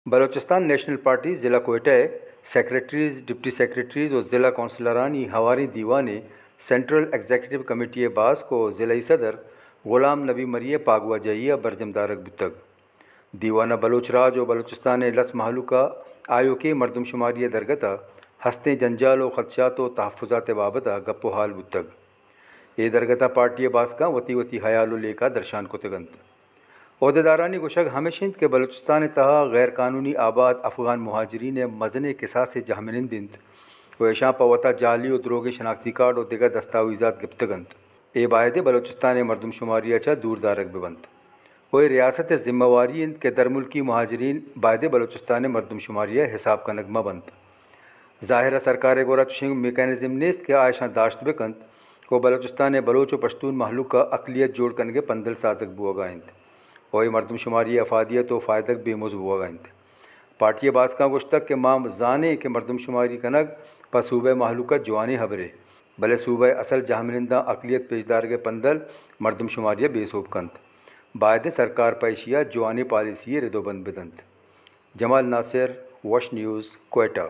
Balochistan national party ضلع کوئٹہ ءِ secretaries, deputy secretaries و ضلع کونسلرانی ہواریں دیوانے سینٹرل ایگزیکٹو کمیٹی ءِ باسک و ضلعی صدر غلام نبی مری ءِ پاگواجہی ءَ برجم دارگ بوتگ۔ دیوان ءَ بلوچ راج و بلوچستان ءِ لس مہلوک ءَ آیوکیں مردم شماری ءِ درگت ءَ ہستیں جنجال و خدشات و تحفظات ءِ بابت ءَ گپ و ہال بوتگ۔ اے درگت ءَ پارٹی ءِ باسکاں وتی وتی ہیال و لیکہ درشان کتگ انت۔ عہدیدارانی گوشگ ہمیش انت کہ بلوچستان ءِ تہا غیر قانونی آباد افغان مہاجرین ءِ مزنیں کساسے جہمنند انت و ایشاں پہ وتا جعلی و دروگیں شناختی کارڈ و دگہ دستاویزات گپتگ انت۔ اے بایدیں بلوچستان ءِ مردم شماری ءَ چہ دور دارگ بہ بنت و اے ریاست ءِ ذمہ واری انت کہ درملکی مہاجرین بایدیں بلوچستان ءِ مردم شماری ءَ حساب کنگ مہ بنت۔ ظاہر ءَ سرکار ءِ گورا چشنگ میکانزم نیست کہ آ اشاں داشت بہ کنت و بلوچستان ءِ بلوچ و پشتون مہلوک ءَ اقلیت جوڑ کنگ ءِ پندل سازگ بوہگا انت و اے مردم شماری ءِ افادیت و فائدگ بے مز بوہگا انت۔ پارٹی ءِ باسکاں گوشتگ کہ ما زانیں کہ مردم شماری کنگ پہ صوبہ ءِ مہلوک ءَ جوانیں ہبرے، بلے صوبہ ءِ اصل جہمننداں اقلیت پیش دارگ ءِ پندل مردم شماری ءَ بے سوب کنت۔ بایدیں سرکار پہ ایشی ءَ جوانیں پالیسی یے رد و بند بہ دنت۔ جمال ناصر، وش نیوز، کوئٹہ۔